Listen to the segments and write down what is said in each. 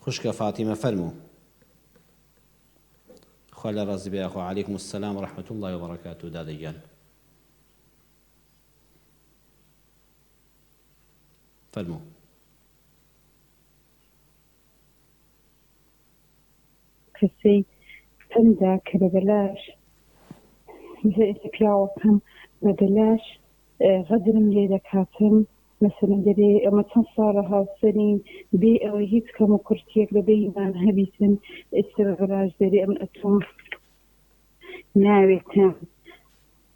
خوشکە فاتیمە فەرموو. خوا لێ ڕازی بێ یاخوا. علیکم السلام و رحمة اللە و بەڕەکاتوه دادە گیان. فەرموو. کەسەی پەندە کە بە بەلاش لە پیاوەکەم بە بەلاش غەدرم لێ دەکاتن مەسەلەن دەرێ ئەمە چەند ساڵە هاوسەرین بێ ئەوەی هیچ کەم و کورتیەک لە بەینمان هەبیتن ئێستا بە بەلاش دەرێ ئەمن ئەتۆم ناوێتم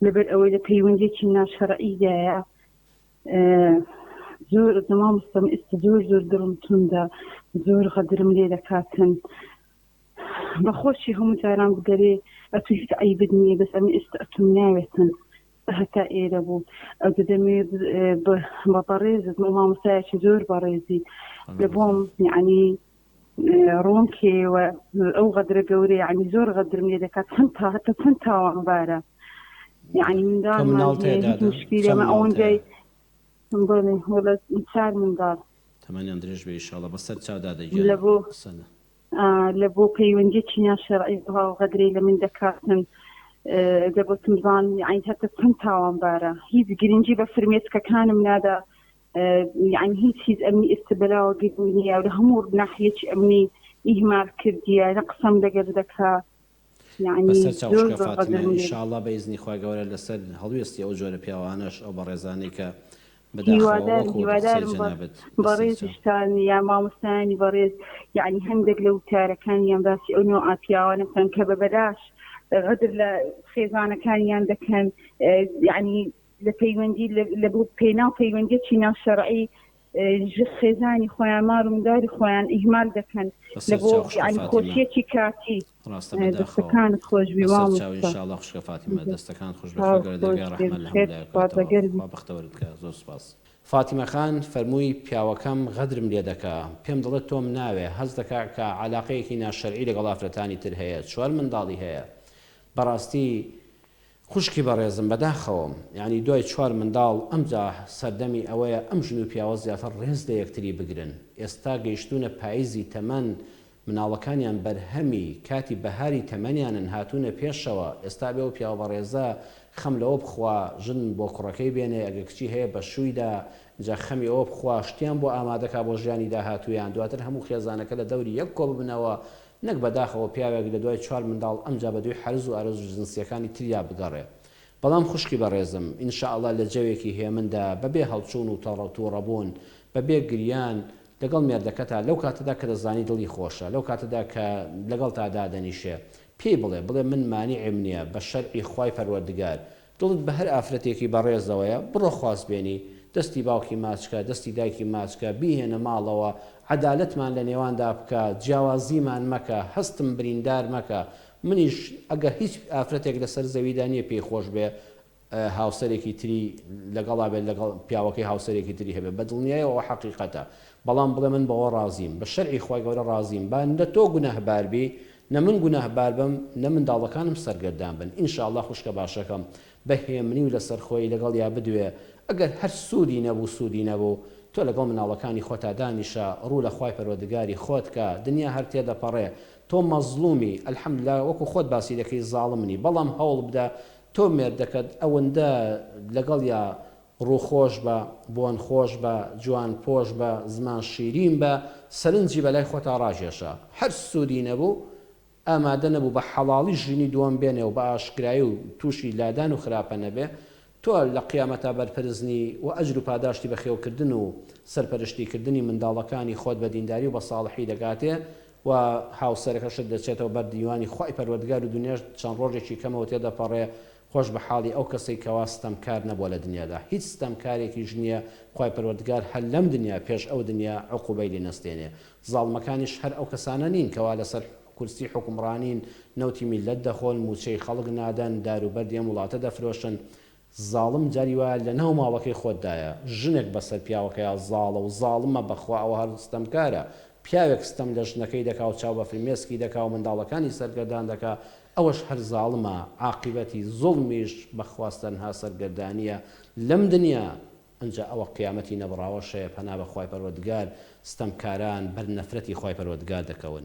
لەبەر ئەوەی لە پەیوەندیەکی ناشەرعیدایە زۆر مامۆستا من ئێستا زۆر زۆر دڵم توندە زۆر غەدرم لێ دەکاتن بەخۆشی هەموو جاران بدەرێ ئەتو هیچ عیبت نییە بەس ئەمن ئێستا ئەتوم ناوێتن هەتا ئێرە بوو ئەو دەمێ بە بەڕێزت مامۆستایەکی زۆر بەڕێزی لە بۆم یعنی ڕوون کێوە ئەو غەدرە گەورە یعنی زۆر غەدرم لێ دەکات چەند تا هەتا چەند تاوانبارە یعنی منداڵمان هەیە هیچ مشکیلەمە ئەوەندەی بەڵێ وەڵا چار منداڵ. تەمەنیان درێژ بێ ئیشاڵا بەسەر چاو دادە گیان لە بۆ قسە لە بۆ پەیوەندیەکی ناشەرعی ئەو غەدرەی لە من دەکاتن دەگوتم زان یعنی هەتا چەند تاوانبارە هیچ گرنگی بە فرمێسکەکانم نادا یعنی هیچ هیچ ئەمنی ئێستا بەلاوە گرنگ نییە لە هەموو ناحیەکی ئەمنی ئیهمال کردیە نە قسەم لەگەر دەکا یعنی بەسەر چاو زۆر خوشکە زۆر فاتیمە غەدرم ان لێ شاء اللە بە ئیزنی خوای گەورە لەسەر هەڵوێستی ئەو جۆرە پیاوانەش ئەو بەڕێزانەی کە بەداخەوە هیوادارم وەکو قسەی هیوادارم بە جەنابت بەسەر چاو. بەڕێزیشتان یا مامۆستایانی بەڕێز یعنی هەندێک لە وتارەکانیان باسی ئەو نەوعە پیاوانە بکەن کە بە بەلاش غەدر لە خێزانەکانیان دەکەن یعنی لە پەیوەندی لە بۆ پێناو پەیوەندیەکی ناشەرعی خێزانی خۆیان ماڵ و منداری خۆیان ئیهمال دەکەن لە بەسەر بۆ چاو خوشکە یعنی فاتیمە خۆشیەکی کاتی ڕاستە بەداخەوە دەستەکانت خۆشبی بەسەر چاو مامۆستا ان شاء اللە خوشکە فاتیمە دەستەکانت خۆش بێ چاو خوای گەورە خۆش دەرگای بێ ڕەحمەت لە بەخێر هەموو لایەک سوپاس بکاتەوە لەگەر بی. خوا بەختەوەرت کا زۆر سوپاس. فاتیمە خان فەرمووی پیاوەکەم غەدرم لێ دەکا پێم دەڵێ تۆم ناوێ هەست دەکا کە عەلاقەیەکی ناشەرعی لەگەڵ ئافرەتانی تر هەیە چوار منداڵی هەیە بەڕاستی خوشکی بەڕێزم بەداخەوەم یانی دوای چوار منداڵ ئەمجا سەردەمی ئەوەیە ئەم ژن و پیاوە زیاتر ڕێز لە یەکتری بگرن ئێستا گەیشتوونە پایزی تەمەن مناڵەکانیان بەرهەمی کاتی بەهاری تەمەنیانن هاتوونە پێشەوە ئێستا ئەبێ ئەو پیاوە بەڕێزە خەم لەوە بخوا ژن بۆ کوڕەکەی بێنێ ئەگەر کچی هەیە بەشوویدا ئینجا خەمی ئەوە بخوا شتیان بۆ ئامادەکا بۆ ژیانی داهاتوویان دواتر هەموو خێزانەکە لە دەوری یەک کۆببنەوە نەک بەداخەوە پیاوێک لە دوای چوار منداڵ ئەمجا بەدووی حەرز و ئارەزوو جنسیەکانی تریا بگەڕێ. بەڵام خوشکی بەڕێزم ان شاء اللە لە جەوێکی هێمندا بەبێ هەڵچوون و توڕەبوون بەبێ گریان لەگەڵ مێردەکەتا لەو کاتەدا کە دەزانی دڵی خۆشە لەو کاتەدا کە لەگەڵتا دادەنیشێ پێی بڵێ بڵێ من مانیعم نیە بە شەرعی خوای پەروەردگار دڵت بە هەر ئافرەتێکی بەڕێزەوەیە بڕۆ خوازبێنی، دەستی باوکی ماچکە، دەستی دایکی ماچکە، بیهێنە ماڵەوە، عەدالەتمان لە نێواندا بکە، جیاوازیمان مەکە، هەستم بریندار مەکە، منیش ئەگەر هیچ ئافرەتێک لەسەر زەویدا نییە پێی خۆش بێ هاوسەرێکی تری لەگەڵا بێت لەگەڵ پیاوەکەی هاوسەرێکی تری هەبێ، بە دڵنیایەوە ئەوە حەقیقەتە، بەڵام بڵێ من بەوە ڕازیم، بە شەرعی خوای گەورە ڕازیم، با نە تۆ گوناهبار بی، نە من گوناهبار بم نە منداڵەکانم سەرگەردان بن ان شاء اللە خوشکە باشەکەم بە هێمنی و لەسەرخۆیی لەگەڵیا بدوێ ئەگەر هەر سوودی نەبوو سوودی نەبوو تۆ لەگەڵ مناڵەکانی خۆتا دانیشە ڕوو لە خوای پەروەردگاری خۆت کە دنیا هەر تێدەپەڕێ تۆ مەزڵومی الحمدللە وەکو خۆت باسی دەکەی زاڵم نی بەڵام هەوڵبدە تۆ مێردەکەت ئەوەندە لەگەڵیا ڕووخۆش بە، بۆن خۆش بە، جوان پۆش بە، زمان شیرین بە، سەرنجی بە لای خۆتا ڕاکێشە. هەر سوودی نەبوو، ئامادە نەبوو بە حەڵاڵی ژنی دووەم بێنێ و بە ئاشکرایی و تووشی لادان و خراپە نەبێ، تۆ لە قیامەتا بەرپرس نی و ئەجر و پاداشتی بەخێوکردن و سەرپەرشتی کردنی منداڵەکانی خۆت بە دینداری و بە ساڵحی دەگاتێ و هاوسەرەکەشت دەچێتەوە بەر دیوانی خوای پەروەردگار و دونیاش چەند ڕۆژێکی کەمەوە تێدەپەڕێ خۆش بە حاڵی ئەو کەسەی کەوا ستەمکار نەبووە لە دنیادا هیچ ستەمکارێکیش نیە خوای پەروەردگار هەر لەم دنیا پێش ئەو دنیا عقوبەی لێ نەستێنێ زاڵمەکانیش هەر ئەو کەسانە نین کەوا لەسەر کورسی حوکمڕانین نەوتی میللەت دەخۆن موچەی خەڵک نادەن دارو بەردی ئەم وڵاتە دەفرۆشن زاڵم جاری وایە لەناو ماڵەکەی خۆتدایە ژنێک بەسەر پیاوەکەیا زاڵە و زاڵمە بەخوا ئەوە هەر ستەمکارە پیاوێک ستەم لە ژنەکەی دەکا و چاو بە فرمێسکی دەکا و منداڵەکانی سەرگەردان دەکا ئەوەش هەر زاڵمە عاقیبەتی زوڵمیش بەخواست تەنها سەرگەردانیە لەم دنیا. ئنجا ئەوە قیامەتی نەبڕاوەش هەیە پەنا بە خوای پەروەردگار ستەمکاران بەر نەفرەتی خوای پەروەردگار دەکەون.